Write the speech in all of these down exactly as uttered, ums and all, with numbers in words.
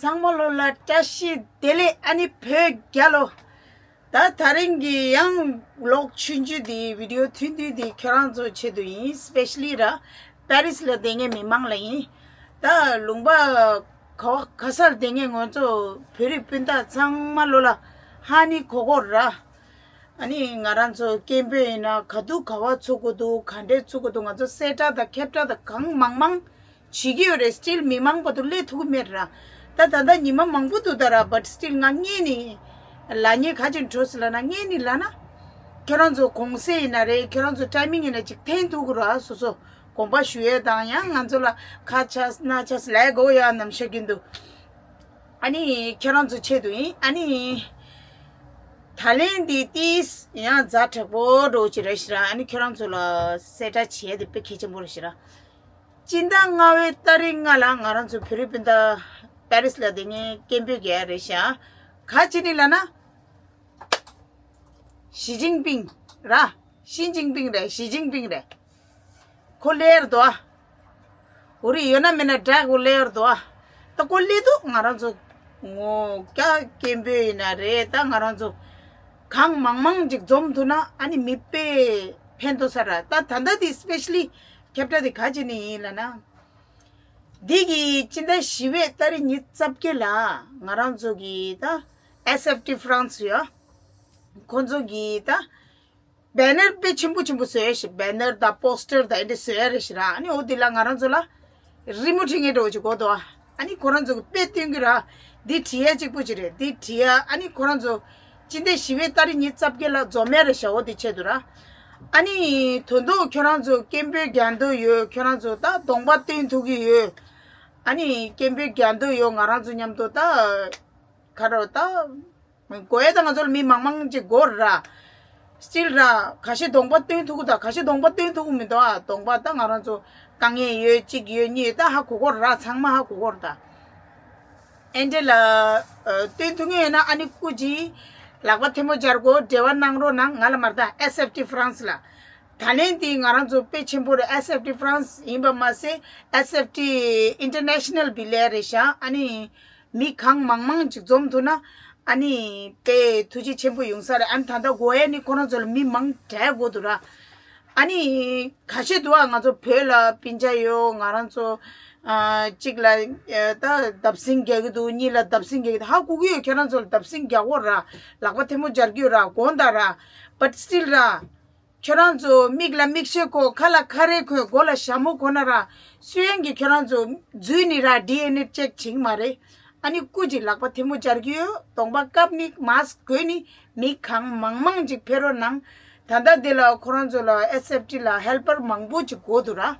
ཚང་མ་ལོ་ལ་བཀྲ་ཤིས་བདེ་ལེགས། ཨ་ནི་བོད་རྒྱལ་ལོ། ད་ད་རིང་གི་ཡང་ལོག་ཆུང་ཆུང་དེ་བི་ཌི་ཡོ་ཐུང་ཐུང་དེ་ཁྱོད་རང་ཚོ་ཆེད་དུ་ཡིན། སི་པེ་ཤ་ལི་ར་པེ་རིས་ལ་བསྡད་མཁན་མི་མང་ལ་ཡིན། ད་ལུང་པ་ག་ག་སར་བསྡད་མཁན་ང་ཚོ་བོད་རིགས་སྤུན་ཟླ་ཚང་མ་ལོ་ལ་ཧ་ནི་གོ་གོ་ར། ཨ་ནི་ང་རང་ཚོ་སྐད་འབོད་ཡིན་ན་ག་དུས་ག་བ་ཚུགས་དགོས་འདུག་ག་འདྲས་ཚུགས་དགོས་འདུག་ང་ཚོ་གསལ་བསྒྲགས་དང་ཁྱབ་བསྒྲགས་དང་གང་མང་མང་བྱེད་ཀྱི་ཡོད་རེད། སི་ཊིལ་མི་མང་པོ་འདུག་སླེབས་ཐུབ་ཀྱི་མེད་ར། ད་ད་ལྟ་ཉི་མ་མང་པོ་འདུག་ད་ར། བཊ་སི་ཊིལ་ང་སྔོན་ནས་ལབ་མཁན་ག་ཅིག་འགྲོ་སི་ལབ་ན། སྔོན་ནས་ལབ་ན་ཁྱོད་རང་ཚོ་གུང་སེང་ཡིན་ན་རེད། ཁྱོད་རང་ཚོ་ཊའི་མིང་ཡིན་ན་ཅིག་འཐེན་ཐུབ་ཀྱི་ར། སོ་སོ་དགོངས་པ་ཞུ་ཡས་དང་། ཡང་ང་ཚོ་ལ་ཁ་ཆགས་སྣ་ཆགས་ལས་དགོས་ཡ་ནམ་ཤོད་ཀྱིན་འདུག་ཨ་ནི་ཁྱེད་རང་ཚོ་ཆེད་དུ་ཡིན། ཨ་ནི་ད་ལན་འདི་ཏིས་ཡང་ཛ་དྲག་པོ་འགྲོ་ཅི་རེད་ཤི་ར། ཨ་ནི་ཁྱེད་རང་ཚོ་ལ་གསལ་བསྒྲགས་བྱས་ཏེ་དཔེ་གལ་ཆེན་པོ་རེད་ཤི་ར། སྤྱི་ཟླ་ལྔ་པའི་ཏ་རིག་ལྔ་ལ་ང་རང་ཚོ་བོད་རིགས་སྤུན་ཟླ་པེ་རིས་ལ་བསྡད་མཁན་སྐད་འབོད་རྒྱག་ཡ་རེད་ཤག་ག་ཅི་ནི་ལབ་ན། ཞི་ཅིན་ཕིང་ར། ཞི་ཅིན་ཕིང་རེད། ཞི་ཅིན་ཕིང་རེད། ཁོ་སླེབས་ཡོད་རེད་དོ། འོ་རེད། ཡོད་ན་མེད་ན་དྲག་གོ་སླེབས་ཡོད་རེད་དོ། ད་ཁོ་སླེབས་དུས་ང་རང་ཚོ་ངོ་སྐད་འབོད་ཡིན་ན་རེད། ད་ང་རང་ཚོ་གང་མང་མང་ཅིག་འཛོམས་ཐུབ་ན་ཨ་ནི་མི་དཔེ་ཕན་ཐོགས་ས་ར། ད་ད་ལྟ་དེ་སི་པེ་ཤ་ལི་ཁྱབ་བསྒྲགས་དེ་ག་ཅི་ནས་ཡིན་ལབ་ན། འདི་གི་སྤྱི་ཟླ་བཞི་པའི་ཏ་རིག་ཉི་ཤུ་རྩ་བརྒྱད་ལ་ང་རང་ཚོ་གི་ད་ཨེས་ཨེཕ་ཊི་ཧྥ་རན་སི་ཡོད། ཁོང་ཚོ་གི་ད་བེ་ནར་དཔེ་ཆེན་པོ་ཆེན་པོ་བཟོས་ཤག་བེ་ནར་དང་པོ་སི་ཊར་དང་འདི་འདྲ་བཟོས་རེད་ཤག་ར། ཨ་ནི་འོ་འདི་ལ་ང་རང་ཚོ་ལ་རི་མོ་བྲིས་མཁན་འདྲ་བོ་ཅིག་དགོས་འདུག་ཨ་ནི་ཁོ་རང་ཚོ་གི་དཔེ་སྟོན་གི་ར། འདི་བྲིས་ཡ་གཅིག་པོ་ཅིག་རེད། འདི་བྲིས་ཡ། ཨ་ནི་ཁོ་རང་ཚོ་སྤྱི་ཟླ་བཞི་པའི་ཏ་རིག་ཉི་ཤུ་རྩ་བརྒྱད་ལ་འཛོམས་ཡ་རེད་ཤག་འོ་འདི་ཆེད་དུ་ར། ཨ་ནི་དོན་དུ་ཁྱོད་རང་ཚོ་སྐད་འབོད་རྒྱག་འདོད་ཡོད། ཁྱོད་རང་ཚོ་ད་གདོང་པ་སྟོན་ཐུབ་ཀྱི་ཡོད། ཨ་ནི་སྐད་འབོད་རྒྱག་འདོད་ཡོད། ང་རང་ཚོ་མཉམ་དུ་ད་ག་རེ་ད། དགོས་ཡས་ད་ང་ཚོ་ལ་མི་མང་མང་ཅིག་དགོས་ར། སི་ཊིལ་ར། ཁ་ཤས་གདོང་པ་སྟོན་ཐུབ་ཀྱི་དང་ཁ་ཤས་གདོང་པ་སྟོན་ཐུབ་ཀྱི་མི་འདུག་ཨ། གདོང་པ་ད་ང་རང་ཚོ་དཀའ་ངལ་ཡོད་གཅིག་ཡོད་གཉིས་ཡོད་ད་ཧ་གོ་གོ་ར། ཚང་མ་ཧ་གོ་གོ་ར་ད། ཨེ་འདྲ་ལ་ཨ་སྟོན་ཐུབ་མཁན་ཡོད་ན་ཨ་ནི་སྐུ་མཁྱེན་ལག་པ་ཐལ་མོ་སྦྱར་དགོས། འབྲེལ་བ་གནང་རོགས་གནང་ང་ལ་མར་ད་ཨེས་ཨེཕ་ཊི་ཧྥ་རན་སི་ལ། ད་ལན་དེ་ང་རང་ཚོ་དཔེ་ཆེན་པོ་རེད། ཨེས་ཨེཕ་ཊི་ཧྥ་རན་སི་ཡིན་པ་མ་ཟད་ཨེས་ཨེཕ་ཊི་ཨིན་ཊར་ནེ་ཤ་ནལ་བི་ལེ་རེད་ཤག་ཨ་ནི་མི་གང་མང་མང་ཅིག་འཛོམས་ཐུབ་ན་ཨ་ནི་དཔེ་ཐུགས་རྗེ་ཆེན་པོ་ཡོང་ས་རེད། ཨ་ནི་ད་ལྟ་དགོས་ཡས་ནི་ཁོ་རང་ཚོ་ལ་མི་མང་དྲག་དགོས་འདུག་ར། ཨ་ནི་ཁ་ཤས་འདུག་ཨ། ང་ཚོ་བོད་ལ་སྤུན་ཆ་ཡོད། ང་རང་ཚོ་ཨ་གཅིག་ལ་ཨ་ད་བརྡབ་གསིག་རྒྱག་གི་འདུག་གཉིས་ལ་བརྡབ་གསིག་རྒྱག་གི་འདུག་ཧ་གོ་གི་ཡོད། ཁྱེད་རང་ཚོ་ལ་བརྡབ་གསིག་རྒྱག་དགོས་ར། ལག་པ་ཐལ་མོ་སྦྱར་གི་ཡོད་ར། དགོངས་དག་ར། བཊ་སི་ཊིལ་ར། ཁྱོད་རང་ཚོ་མིག་ལ་མིག་ཤེལ་གོན། ཁ་ལ་ཁ་རས་གོན། མགོ་ལ་ཞྭ་མོ་གོན་ན་ར། སུ་ཡིན་གྱི་ཁྱོད་རང་ཚོ་འཛུལ་ནི་ར་ཌི་ཨེན་ཨེ་ཅེག་བྱེད་ཀྱི་མ་རེད། ཨ་ནི་སྐུ་མཁྱེན་ལག་པ་ཐལ་མོ་སྦྱར་གྱི་ཡོད། གདོང་པ་བཀབ་ནི་མཱ་སི་ཀི་གོན་ནི། མི་གང་མང་མང་ཅིག་ཕེབས་རོགས་གནང་། ད་ལྟ་འདི་ལ་ཁོ་རང་ཚོ་ལ་ཨེས་ཨེཕ་ཊི་ལ་ཧེལ་པར་མང་པོ་ཅིག་དགོས་འདུག་ར།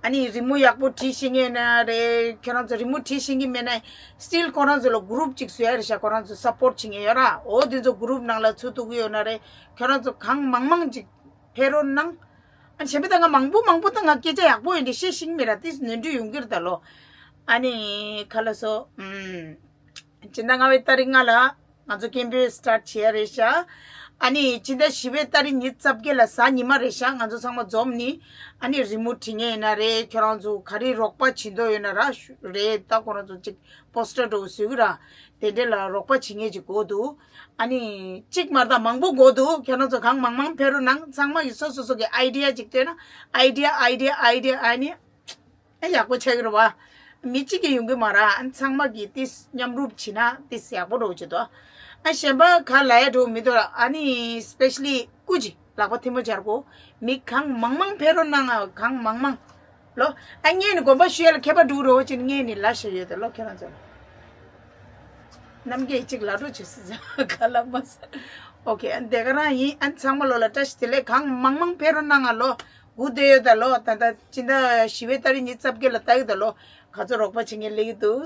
ཨ་ནི་རི་མོ་ཡག་པོ་བྲིས་ཤེས་མཁན་ཡོད་ན་རེད། ཁྱོད་རང་ཚོ་རི་མོ་བྲིས་ཤེས་ཀྱི་མེད་ན་སི་ཊིལ་ཁོ་རང་ཚོ་ལ་གུ་རུབ་ཅིག་བཟོ་ཡ་རེད་ཤག་ཁོ་རང་ཚོ་སབ་པོར་བྱེད་མཁན་ཡོད་ར། འོ་དེ་ཚོ་གུ་རུབ་ནང་ལ་ཚུད་ཐུབ་ཀྱི་ཡོད་ན་རེད། ཁྱོད་རང་ཚོ་གང་མང་མང་ཅིག་ཕེབས་རོགས་གནང་། ཨ་ནི་གཞན་པ་ད་ང་མང་པོ་མང་པོ་ད་ང་སྐད་ཆ་ཡག་པོ་ཡིན་དེ་བཤད་ཤེས་ཀྱི་མེད་ར། ཏིས་ནོར་འཁྲུལ་ཡོང་གི་རེད་ད་ལོ། ཨ་ནི་ཁ་ལག་སོ། ཨུམ། སྤྱི་ཟླ་ལྔ་པའི་ཏ་རིག་ལྔ་ལ་ང་ཚོ་སྐད་འབོད་སི་ཊར་ཊི་བྱེད་ཡ་རེད་ཤག་ཨ་ནི་སྤྱི་ཟླ་བཞི་པའི་ཏ་རིག་ཉི་ཤུ་རྩ་བརྒྱད་ལ་གཟའ་ཉི་མ་རེད་ཤག་ང་ཚོ་ཚང་མ་འཛོམས་ནི། ཨ་ནི་རི་མོ་བྲིས་མཁན་ཡིན་ན་རེད། ཁྱོད་རང་ཚོ་ག་རེ་རོགས་པ་བྱེད་འདོད་ཡོད་ན་ར་ཞུ་རེད། ད་ཁོ་རང་ཚོ་ཅིག་པོ་སི་ཊར་འདྲ་བོ་བཟོ་གི་ར། དེ་འདྲ་ལ་རོགས་པ་བྱེད་མཁན་ཅིག་དགོས་འདུག་ཨ་ནི་གཅིག་མ་རེད་ད་མང་པོ་དགོས་འདུག་ཁྱོད་རང་ཚོ་གང་མང་མང་ཕེབས་རོགས་གནང་། ཚང་མ་གི་སོ་སོ་སོ་གི་ཨའི་ཌི་ཡ་ཅིག་བཏོན་ན། ཨའི་ཌི་ཡ་ཨའི་ཌི་ཡ་ཨའི་ཌི་ཡ་ཨ་ནི། ཨ་ཡག་པོ་ཆགས་ཀྱི་རེད་བ། མི་གཅིག་གིས་ཡོང་གི་མ་རེད། ཨ་ཚང་མ་གིས་ཏིས་མཉམ་རུབ་བྱེད་ན་ཏིས་ཡག་པོ་འགྲོ་གི་འདུག་ཨ་གཞན་པ་ག་ལ་ཡ་འགྲོ་མི་འདུག་ཨ་ནི་སི་པེ་ཤ་ལི་སྐུ་མཁྱེན་ལག་པ་ཐལ་མོ་སྦྱར་དགོས། མི་གང་མང་མང་ཕེབས་རོགས་གནང་། ཨ་གང་མང་མང་ལོ། ཨ་ངས་ནི་དགོངས་པ་ཞུ་ཡ་ལ་མཁས་པ་འགྲོ་རོགས་བྱས་ནས་ངས་ནི་ལབ་བཞག་ཡོད་དེ་ལོ། ཁྱེད་རང་ཚོ་ལ་རྣམ་རྒྱལ་གཅིག་ལ་འགྲོ་བྱེད་སྲིད་ཀ་ལ་མ་ཟེར། ཨོ་ཁེ། ཨ་དེ་ག་རང་ཡིན། ཨ་ཚང་མ་ལོ་ལ་བཀྲ་ཤིས་བདེ་ལེགས། གང་མང་མང་ཕེབས་རོགས་གནང་ང་ལོ། སྒུག་བསྡད་ཡོད་ད་ལོ། ད་ལྟ་སྤྱི་ཟླ་བཞི་པའི་ཏ་རིག་ཉི་ཤུ་རྩ་བརྒྱད་ལ་ལྟ་གི་ད་ལོ། ག་ཚོད་རོགས་པ་བྱེད་མཁན་སླེབས་ཀྱི་འདུག་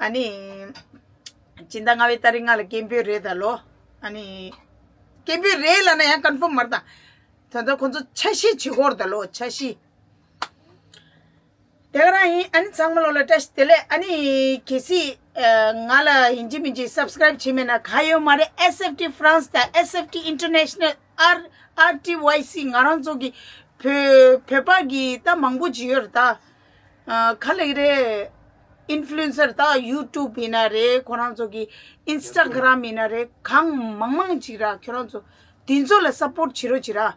ཨ་ནི། སྤྱི་ཟླ་ལྔ་པའི་ཏ་རིག་ལྔ་ལ་སྐད་འབོད་རེད་ད་ལོ། ཨ་ནི། སྐད་འབོད་རེད་ལབ་ན་ཡང་ཀོན་ཕོམ་མ་རེད་ད། ད་ལྟ་ཁོང་ཚོ་འཆར་གཞི་བྱེད་ཀྱི་ཡོད་རེད་ད་ལོ། འཆར་གཞི། དེ་ག་རང་ཡིན། ཨ་ནི་ཚང་མ་ལོ་ལ་བཀྲ་ཤིས་བདེ་ལེགས། ཨ་ནི་གལ་སྲིད་ཨ་ང་ལ་ཡིན་གཅིག་མིན་གཅིག་སབ་སི་ཀ་རའིབ་བྱེད་མེད་ན་ག་ཡོད་མ་རེད། ཨེས་ཨེཕ་ཊི་ཧྥ་རན་སི་དང་ཨེས་ཨེཕ་ཊི་ཨིན་ཊར་ནེ་ཤ་ནལ། ཨར་ཨར་ཊི་ཝའི་སི་ང་རང་ཚོ་གི་བོད་བོད་པ་གི་ད་མང་པོ་ཅིག་ཡོད་རེད་ད། ཨ་ག་ལ་ཡི་རེད། ཨིན་ཕུ་ལུ་ཨེན་སར་ད་ཡུ་ཊུབ་ཡིན་ན་རེད། ཁོ་རང་ཚོ་གི་ཨིན་སི་ཊ་གྷི་རམ་ཡིན་ན་རེད། གང་མང་མང་ཅིག་ར། ཁྱོད་རང་ཚོ་དེ་ཚོ་ལ་སབ་པོརཊ་བྱེད་རོགས་བྱེད་ར།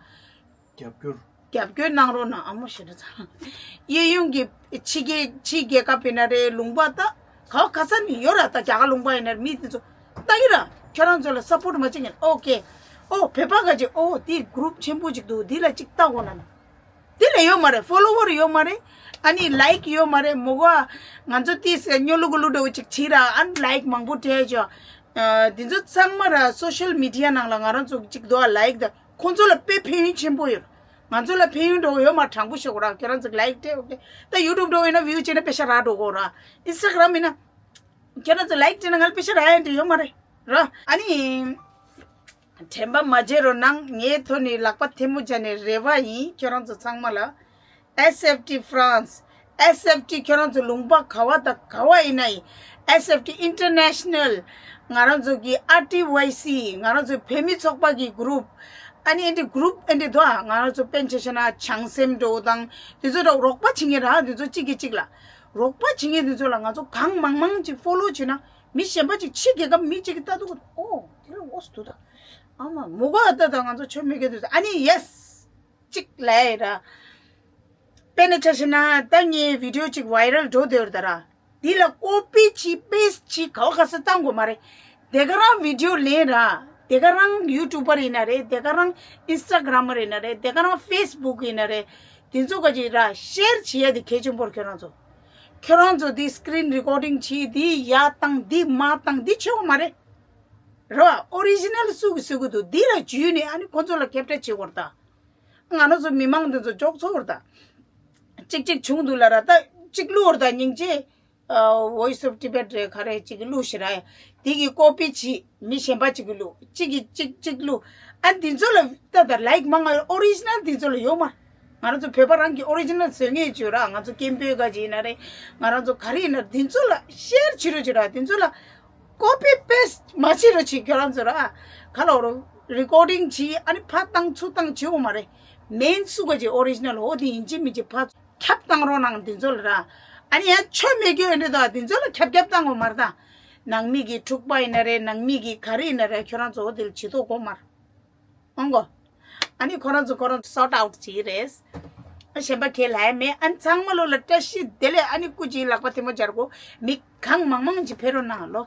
རྒྱབ་སྐྱོར། རྒྱབ་སྐྱོར་གནང་རོགས་གནང་། ཨ་མོ་ཞེ་དྲག་ཚང་། གཡས་གཡོན་གྱི་ཕྱི་རྒྱལ་ཕྱི་རྒྱལ་ཁབ་ཡིན་ན་རེད། ལུང་པ་ད་ག་བ་ག་ས་ནས་ཡོད་ར། ད་རྒྱ་གར་ལུང་པ་ཡིན་ན་རེད། མི་དེ་ཚོ་ལྟ་གི་ར། ཁྱོད་རང་ཚོ་ལ་སབ་པོརཊ་མ་བྱེད་མཁན། ཨོ་ཀེ། ཨོ་བོད་པ་ག་ཅིག་ཨོ་དེ་གུ་རུབ་ཆེན་པོ་ཅིག་འདུག་དེ་ལ་ཅིག་ལྟ་དགོས་ན། དེ་ལ་ཡོད་མ་རེད། ཕོ་ལོ་ཝར་ཡོད་མ་རེད། ཨ་ནི་ལའིཀ་ཡོད་མ་རེད། མོ་ག་ང་ཚོ་ཏིས་སྨྱོ་ལུ་གུ་ལུ་འདྲ་བོ་ཅིག་བྱེད་ར། ཨ་ནི་ལའིཀ་མང་པོ་སྤྲད་ཅོ། ཨ་འདི་ཚོ་ཚང་མ་ར་སོ་ཤལ་མི་ཌི་ཡ་ནང་ལ་ང་རང་ཚོ་ཅིག་འདུག་ཨ། ལའིཀ་དང་ཁོང་ཚོ་ལ་དཔེ་ཕན་ཡོན་ཆེན་པོ་ཡོད། ང་ཚོ་ལ་ཕན་ཡོན་འདྲ་བོ་ཡོད་མ། དྲང་པོ་ཤོད་དགོས་ར། ཁྱོད་རང་ཚོ་ལའིཀ་སྤྲད། ཨོ་ཀེ། ད་ཡུ་ཊུབ་འདྲ་བོ་ཡིན་ན་བིའུ་བྱས་ན་པེ་ཤ་རག་འགྲོ་གོ་ར། ཨིན་སི་ཊ་གྷི་རམ་ཡིན་ན། ཁྱེད་རང་ཚོ་ལའིཀ་སྤྲད་ན་ང་ལ་པེ་ཤ་རག་ཡ་འདྲ་ཡོད་མ་རེད་ར། ཨ་ནི། དྲན་པ་མ་བརྗེད་རོགས་གནང་། ངའི་ཐོག་ནས་ལག་པ་ཐལ་མོ་སྦྱར་ནས་རེ་བ་ཡིན། ཁྱོད་རང་ཚོ་ཚང་མ་ལ། ཨེས་ཨེཕ་ཊི་ཕ་རན་སི། ཨེས་ཨེཕ་ཊི་ཁྱོད་རང་ཚོ་ལུང་པ་ག་བ་དང་ག་བ་ཡིན་ན་ཡིན། ཨེས་ཨེཕ་ཊི་ཨིན་ཊར་ནེ་ཤ་ནལ། ང་རང་ཚོ་གི་ཨར་ཊི་ཝའི་སི། ང་རང་ཚོའི་བོད་མི་ཚོགས་པ་གི་གུ་རུབ། ཨ་ནི་ཨེ་འདྲ་གུ་རུབ་ཨེ་འདྲ་འདུག་ཨ། ང་རང་ཚོ་དཔེར་ན་ཆ་བཞག་ན་བྱང་སེམས་འདྲ་བོ་དང་དེ་ཚོ་འདྲ་རོགས་པ་བྱེད་མཁན་ར། དེ་ཚོ་གཅིག་གིས་གཅིག་ལ་རོགས་པ་བྱེད་མཁན་དེ་ཚོ་ལ་ང་ཚོ་གང་མང་མང་ཅིག་ཕོ་ལོ་བྱས་ན། མི་གཞན་པ་ཅིག་ཕྱི་རྒྱལ་ཁབ་མི་གཅིག་གིས་ལྟ་དུས་ཨོ་དེ་ལ་འོ་སུ་འདུག་ད། ཨ་མ་མོ་ག་ད་ད་ང་ཚོ་ཆོ་མེད་མཁན་དེ་ཚོ། ཨ་ནི་ཡེ་སི། གཅིག་ལབ་ཡ་ར། དཔེར་ན་ཆ་བཞག་ན་ད་ངའི་བི་ཌི་ཡོ་གཅིག་ཝའི་རལ་འགྲོ་བསྡད་ཡོད་རེད་ད་ར། འདི་ལ་ཀོ་པི་བྱེད་པེ་སི་ཊི་བྱེད་ག་བ་ག་ས་བཏང་དགོས་མ་རེད། དེ་ག་རང་བི་ཌི་ཡོ་ལེན་ར། དེ་ག་རང་ཡུ་ཊུབ་པར་ཡིན་ན་རེད། དེ་ག་རང་ཨིན་སི་ཊ་གྷི་རམ་མར་ཡིན་ན་རེད། དེ་ག་རང་ཕེ་སི་བུག་ཡིན་ན་རེད། དེ་ཚོ་ག་ཅིག་ར་ཤེར་བྱེད་ཡ་དེ་གལ་ཆེན་པོ་རེད། ཁྱོད་རང་ཚོ་ཁྱོད་རང་ཚོ་འདི་སི་ཀི་རིན་རི་ཀོར་ཌིང་བྱེད། འདི་ཡར་བཏང་འདི་མར་བཏང་འདི་བྱེད་དགོས་མ་རེད། རེད་བ། ཨོ་རི་ཇི་ནལ་སུ་གིས་བཟོ་གི་འདུག་འདི་ལ་འཇུས་ནས་ཨ་ནི་ཁོ་ཚོ་ལ་ཁྱབ་བསྒྲགས་བྱེད་དགོས་རེད་ད། ང་རང་ཚོ་མི་མང་འདི་ཚོ་ལྕོགས་ཚོ་རེད་ད། གཅིག་གཅིག་བྱུང་འདུག་ལ་ར། ད་གཅིག་བླུགས་རེད་ད། སྙིང་རྗེ། ཨ་Voice of Tibet རེད་ག་རེ་གཅིག་གིས་བླུགས་ཤིག་ར། དེ་གི་ཀོ་པི་བྱེད། མི་གཞན་པ་གཅིག་གིས་བླུགས། གཅིག་གིས་གཅིག་གཅིག་བླུགས། ཨ་འདི་ཚོ་ལ་ད་ད་ལའིཀ་མང་ང་ཨོ་རི་ཇི་ནལ་འདི་ཚོ་ལ་ཡོད་མ། ང་རང་ཚོ་བོད་པ་རང་གི་ཨོ་རི་ཇི་ནལ་བཟོ་མཁན་བྱོས་ར། ང་ཚོ་སྐད་འབོད་ག་ཅིག་ཡིན་ན་རེད། ང་རང་ཚོ་ག་རེ་ཡིན་ན་འདི་ཚོ་ལ་ཤེར་བྱེད་རོགས་བྱེད་ར། འདི་ཚོ་ལ་ཀོ་པི་པེ་སི་ཊི་མ་བྱེད་རོགས་བྱེད། ཁྱོད་རང་ཚོ་ར་ག་ལ་རོ་རི་ཀོར་ཌིང་བྱེད། ཨ་ནི་ཕར་བཏང་ཚུར་བཏང་བྱེད་དགོས་མ་རེད། མེན་སུ་ག་ཅིག་ཨོ་རི་ཇི་ནལ་འོ་དེ་ཡིན་གཅིག་མིན་གཅིག་ཕར་ཁྱབ་བཏང་རོགས་གནང་། འདི་ཚོ་ལ་ར། ཨ་ནི་ཡང་ཆོ་མེད་རྒྱུ་ཡོད་འདྲ་ད། འདི་ཚོ་ལ་ཁྱབ་ཁྱབ་བཏང་དགོས་མ་རེད་ད། ནང་མི་གི་འཁྲུག་པ་ཡིན་ན་རེད། ནང་མི་གི་ག་རེ་ཡིན་ན་རེད། ཁྱོད་རང་ཚོ་འོ་དེ་ལ་བྱེད་དོ་དགོས་མ་རེད། ཨང་གོ། ཨ་ནི་ཁོ་རང་ཚོ་ཁོ་རང་ཚོ་སོར་ཊི་ཨའུཊ་བྱེད་ཀྱི་རེད། ཨ་གཞན་པ་གས་ལབ་ཡ་མེད། ཨ་ནི་ཚང་མ་ལོ་ལ་བཀྲ་ཤིས་བདེ་ལེགས། ཨ་ནི་སྐུ་མཁྱེན་ལག་པ་ཐལ་མོ་སྦྱར་དགོས། མི་གང་མང་མང་ཅིག་ཕེབས་རོགས་གནང་ལོ།